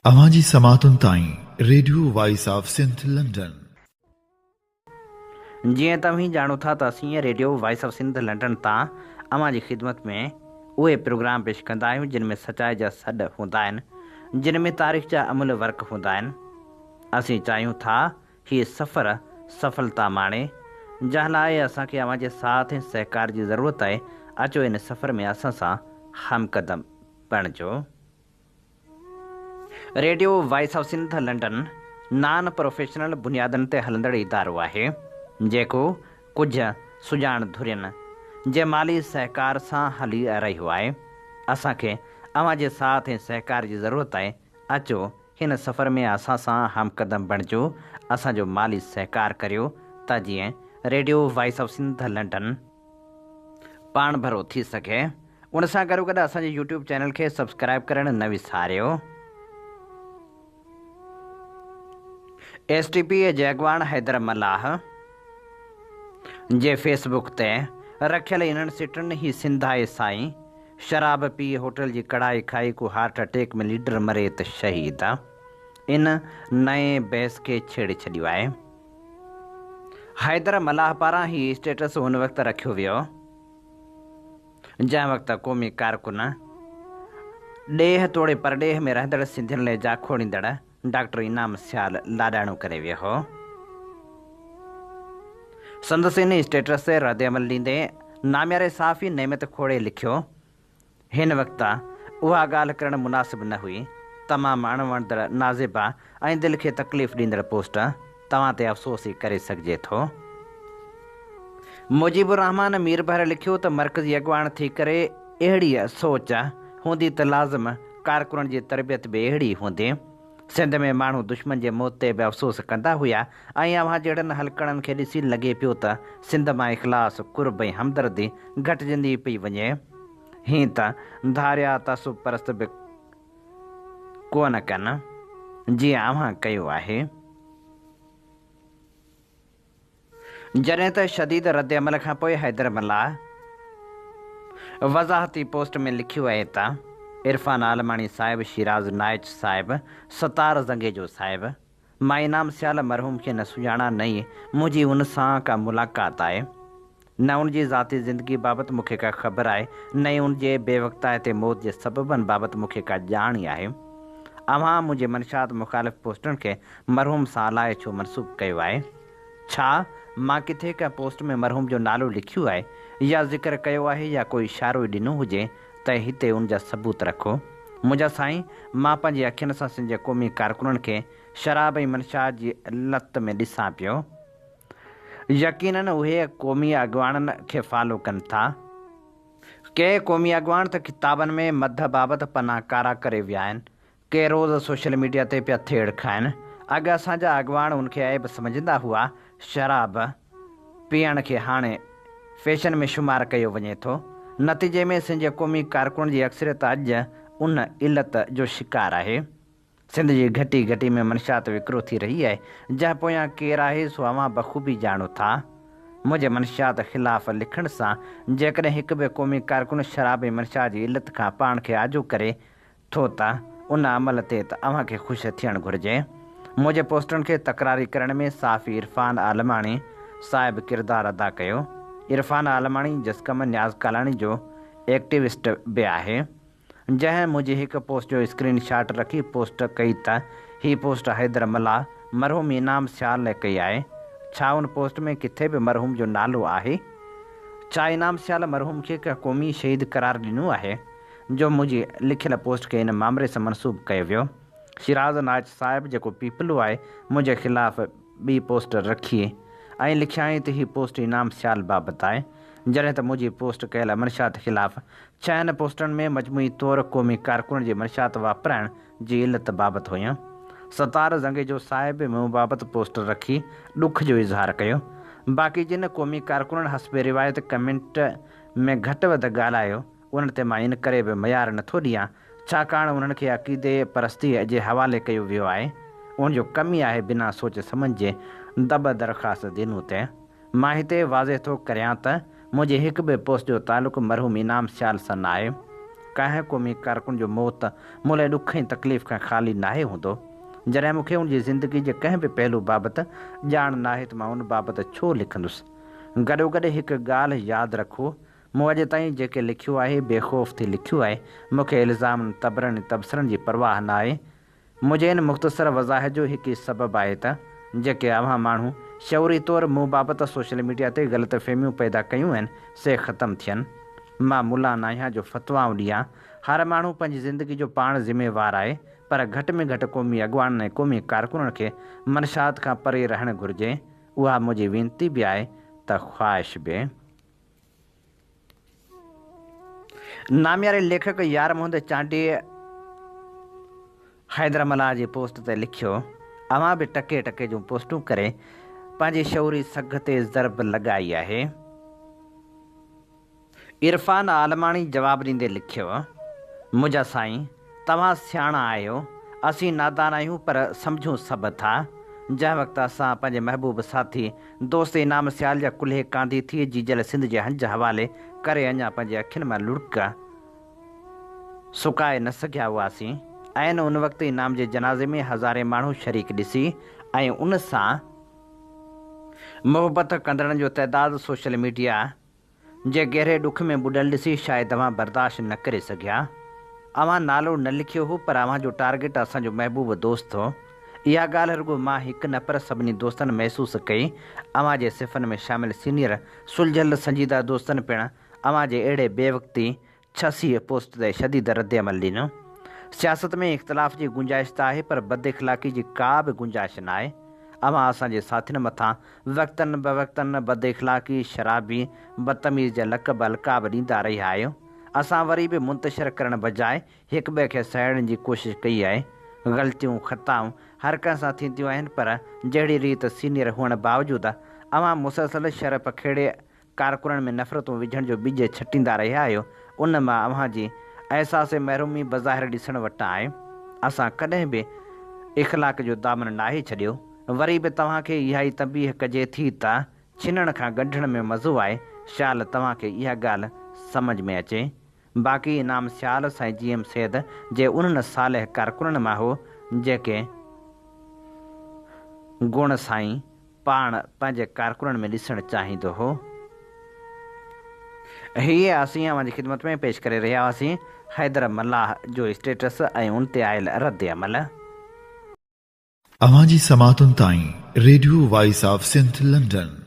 اوهان جي سماعتن تائين radio voice of Sindh London. جيئن توهين ڄاڻو ٿا ته اسين radio voice of Sindh London تان اوهان جي خدمت ۾ اهي پروگرام پيش ڪندا آهيون جن ۾ سچائي جا سڏ هوندا آهن جن ۾ تاريخ جا املهه ورق هوندا آهن اسين چاهيون ٿا هي سفر سڦلتا ماڻي جنهن لاء اسان کي اوهان جي ساٿ ۽ سهڪار جي ضرورت آهي اچو ان سفر ۾ اسان سان همقدم بڻجو. Radio voice of Sindh London non professional بنيادن تي هلندڙ ادارو آهي، جيڪو ڪجهه سڄاڻ ڌرين جي مالي سهڪار سان هلي رهيو آهي. اسان کي اوهان جي ساٿ ۽ سهڪار جي ضرورت آهي، اچو هن سفر ۾ اسان سان همقدم بڻجو، اسان جو مالي سهڪار ڪريو ته جيئن radio voice of Sindh London پاڻڀرو ٿي سگهي. ان سان گڏوگڏ اسان جي يوٽيوب چينل کي سبسڪرائيب ڪرڻ نه وساريو. ايس ٽي پي جي اڳواڻ حيدر ملاح جي فيس بڪ تي رکيل انهن سٽن هي سنڌ آهي سائين، شراب پي هوٽل جي ڪڙهائي کائي ڪو هارٽ اٽيڪ ۾ ليڊر مري ته شهيد ان نئين بحث کي ڇيڙي ڇڏيو آهي. حيدر ملاح پاران هي اسٽيٽس ان وقت رکيو ويو، جنهن وقت قومي ڪارڪن، ڏيهه توڙي پرڏيهه ۾ رهندڙ سنڌين لئه جاکوڙيندڙ ڊاڪٽر انعام سيال لاڏاڻو ڪري ويو هو. سندس ان اسٽيٽس تي ردعمل ڏيندي نامياري صحافي نعمت کوڙي لکيو، هن وقت اها ڳالهه ڪرڻ مناسب نه هئي. تمام اڻ وڻندڙ، نازيبا ۽ دل کي تڪليف ڏيندڙ پوسٽ. توهان تي افسوس ئي ڪري سگهجي ٿو. مجيب الرحمان ميربحر لکيو ته مرڪزي اڳواڻ ٿي ڪري اهڙي سوچ هوندي ته لازم ڪارڪنن جي تربيت به اهڙي هوندي. سنڌ ۾ ماڻهو دشمن جي موت تي به افسوس ڪندا هيا ۽ اوهان جهڙن هلڪڙن کي ڏسي لڳي پيو ته سنڌ مان اخلاص، قرب ۽ همدردي گهٽجندي پئي وڃي. هين ته ڌاريا تعصب پرست به ڪونه ڪن، جيئن اوهان ڪيو آهي. جڏهن ته شديد ردعمل کانپوء حيدر ملاح وضاحتي پوسٽ ۾ لکيو آهي ته، عرفان عالماڻي صاحب، شيراز نائچ صاحب، ستار زنگيجو صاحب، مان انعام سيال مرحوم کي نه سڃاڻان نه ئي منهنجي ان سان ڪا ملاقات آهي. نه ان جي ذاتي زندگي بابت مون کي ڪا خبر آهي نه ئي ان جي بي وقتائتي موت جي سببن بابت مون کي ڪا ڄاڻ ئي آهي. اوهان منهنجي منشات مخالف پوسٽن کي مرحوم سان الائي ڇو منسوب ڪيو آهي؟ ڇا مان ڪٿي ڪنهن پوسٽ ۾ مرحوم جو نالو لکيو آهي يا ذڪر ڪيو آهي يا ڪو اشارو ئي ڏنو هجي ته هتي ان جا ثبوت رکو. منهنجا سائين، مان پنهنجي اکين سان سنڌ جي قومي ڪارڪنن کي شراب ۽ منشيات جي لت ۾ ڏسان پيو. يقينن اهي قومي اڳواڻن کي فالو ڪن ٿا. ڪي قومي اڳواڻ ته ڪتابن ۾ مڌ بابت پنا ڪارا ڪري ويا آهن. ڪي روز سوشل ميڊيا تي پيا ٿيڙ کائن. اڳ اسان جا اڳواڻ ان کي عيب سمجهندا هئا. شراب پيئڻ کي هاڻي فيشن ۾ شمار ڪيو وڃي ٿو. نتيجي ۾ سنڌ جي قومي ڪارڪنن جي اڪثريت اڄ ان علت جو شڪار آهي. سنڌ جي گهٽي گهٽي ۾ منشيات وڪرو ٿي رهي آهي. جنهن پويان ڪير آهي سو اوهان بخوبي ڄاڻو ٿا. منهنجي منشيات خلاف لکڻ سان جيڪڏهن هڪ به قومي ڪارڪن شراب ۽ منشيات جي علت کان پاڻ کي آجو ڪري ٿو ته ان عمل تي ته اوهان کي خوش ٿيڻ گهرجي. منهنجي پوسٽن کي تڪراري ڪرڻ ۾ صحافي عرفان عالماڻي صاحب ڪردار ادا ڪيو. عرفان عالماڻي جسقم نياز ڪالاڻي جو ايڪٽيوسٽ به آهي. جنهن منهنجي هڪ پوسٽ جو اسڪرين شاٽ رکي پوسٽ ڪئي ته هي پوسٽ حيدر ملاح مرحوم انعام سيال لاء ڪئي آهي. ڇا ان پوسٽ ۾ ڪٿي به مرحوم جو نالو آهي؟ ڇا انعام سيال مرحوم کي ڪنهن قومي شهيد قرار ڏنو آهي؟ جو منهنجي لکيل پوسٽ کي ان مامري سان منسوب ڪيو ويو. شيراز نائچ صاحب جيڪو پيپلو آهي منهنجي خلاف ٻي پوسٽ رکي ۽ لکيائين ته هي پوسٽ انعام سيال بابت آهي. جڏهن ته منهنجي پوسٽ ڪيل منشيات خلاف ڇهن پوسٽن ۾ مجموعي طور قومي ڪارڪنن جي منشيات واپرائڻ جي علت بابت هيون. ستار زنگيجو صاحب به مون بابت پوسٽ رکي ڏک جو اظهار ڪيو. باقي جن قومي ڪارڪنن حسب روايت ڪمينٽ ۾ گهٽ وڌ ڳالهايو انهن تي مان ان ڪري به ميار نٿو ڏيان، ڇاڪاڻ انهن کي عقيدي پرستيء جي حوالي ڪيو ويو آهي. ان جو ڪم ئي آهي بنا سوچ سمجهه جي دٻ درخواست دينو تي. مان هتي واضح ٿو ڪريان ته منهنجي هڪ به پوسٽ جو تعلق مرحوم انعام سيال سان ناهي. ڪنهن قومي ڪارڪن جو موت مون لاء ڏک ۽ تڪليف کان خالي ناهي هوندو. جڏهن مون کي ان جي زندگي جي ڪنهن به پهلو بابت ڄاڻ ناهي ته مان ان بابت ڇو لکندس. گڏوگڏ هڪ ڳالهه ياد رکو، مون اڄ تائين جيڪي لکيو آهي، بي خوف ٿي لکيو آهي. مون کي الزامن، تبرن ۽ تبصرن جي پرواهه ناهي. منهنجي ان مختصر وضاحت جو هڪ ئي سبب آهي ته جيڪي اوهان ماڻهو شعوري طور مون بابت سوشل ميڊيا تي غلط فهميون پيدا ڪيون آهن سي ختم ٿين. مان ملان ناهيان جو فتوائون ڏيان. هر ماڻهو پنهنجي زندگي جو پاڻ ذميوار آهي پر گهٽ ۾ گهٽ قومي اڳواڻن ۽ قومي ڪارڪنن کي منشات کان پري رهڻ گهرجي. اها منهنجي وينتي به آهي ته خواهش به. نامياري ليکڪ يار محمد چانڊيي حيدر ملاح جي پوسٽ تي لکيو، اوهان به ٽڪي ٽڪي جون پوسٽون ڪري پنهنجي شعوري سگهه تي ضرب لڳائي آهي. عرفان عالماڻي جواب ڏيندي لکيو، منهنجا سائين توهان سياڻا آهيو، اسين نادان آهيون پر سمجهون سڀ ٿا. جنهن وقت اسان پنهنجي محبوب ساٿي دوست انعام سيال جا ڪلهي ڪانڌي ٿي جيجل سنڌ جي هنج حوالي ڪري اڃا پنهنجي اکين مان لڙڪ سڪائي نه سگهيا هئاسين، عين ان وقت انعام جي جنازي ۾ هزارين ماڻهو شريڪ ڏسي ۽ ان سان محبت ڪندڙن جو تعداد سوشل ميڊيا جي گهري ڏک ۾ ٻڏل ڏسي شايد اوهان برداشت نه ڪري سگهيا. اوهان نالو نه لکيو هو پر اوهان جو ٽارگيٽ اسان جو محبوب دوست هو. اها ڳالهه رڳو مان هڪ نه پر سڀني دوستن محسوس ڪئي. اوهان جي صفن ۾ شامل سينيئر سلجهيل سنجيده دوستن پڻ اوهان جي اهڙي بي وقتي ڇسيء پوسٽ تي شديد ردعمل ڏنو. سياست ۾ اختلاف جي گنجائش ته آهي پر بد اخلاقي جي ڪا به گنجائش ناهي. اوهان اسان جي ساٿين مٿان وقتن بوقتن بد اخلاقي، شرابي، بدتميز جا لقب القاب ڏيندا رهيا آهيو. اسان وري به منتشر ڪرڻ بجاء هڪٻئي کي سهيڙڻ جي ڪوشش ڪئي آهي. غلطيون، خطائون هر ڪنهن سان ٿينديون آهن پر جهڙي ريت سينيئر هئڻ باوجود اوهان مسلسل شر پکيڙي ڪارڪنن ۾ نفرتون وجهڻ جو ٻج ڇٽيندا رهيا آهيو، ان مان اوهان جي احساس محرومي بظاهر ڏسڻ وٽان آهي. اسان ڪڏهن به اخلاق جو دامن ناهي ڇڏيو. وري به توهان کي اها ئي تنبيهه ڪجي ٿي ته ڇنڻ کان ڳنڍڻ ۾ مزو آهي، شال توهان کي اها ڳالهه سمجهه ۾ اچي. باقي انعام سيال سائين جي ايم سيد جي انهن صالح ڪارڪنن مان هو، جيڪي گڻ سائين پاڻ پنهنجي ڪارڪنن ۾ ڏسڻ چاهيندو هو. هيء اسين اوهان جي خدمت ۾ پيش ڪري رهيا هئاسين حيدر ملاح جو اسٽيٽس ۽ ان تي آيل رد عمل. اوهان جي سماعتن تائين radio voice of Sindh London.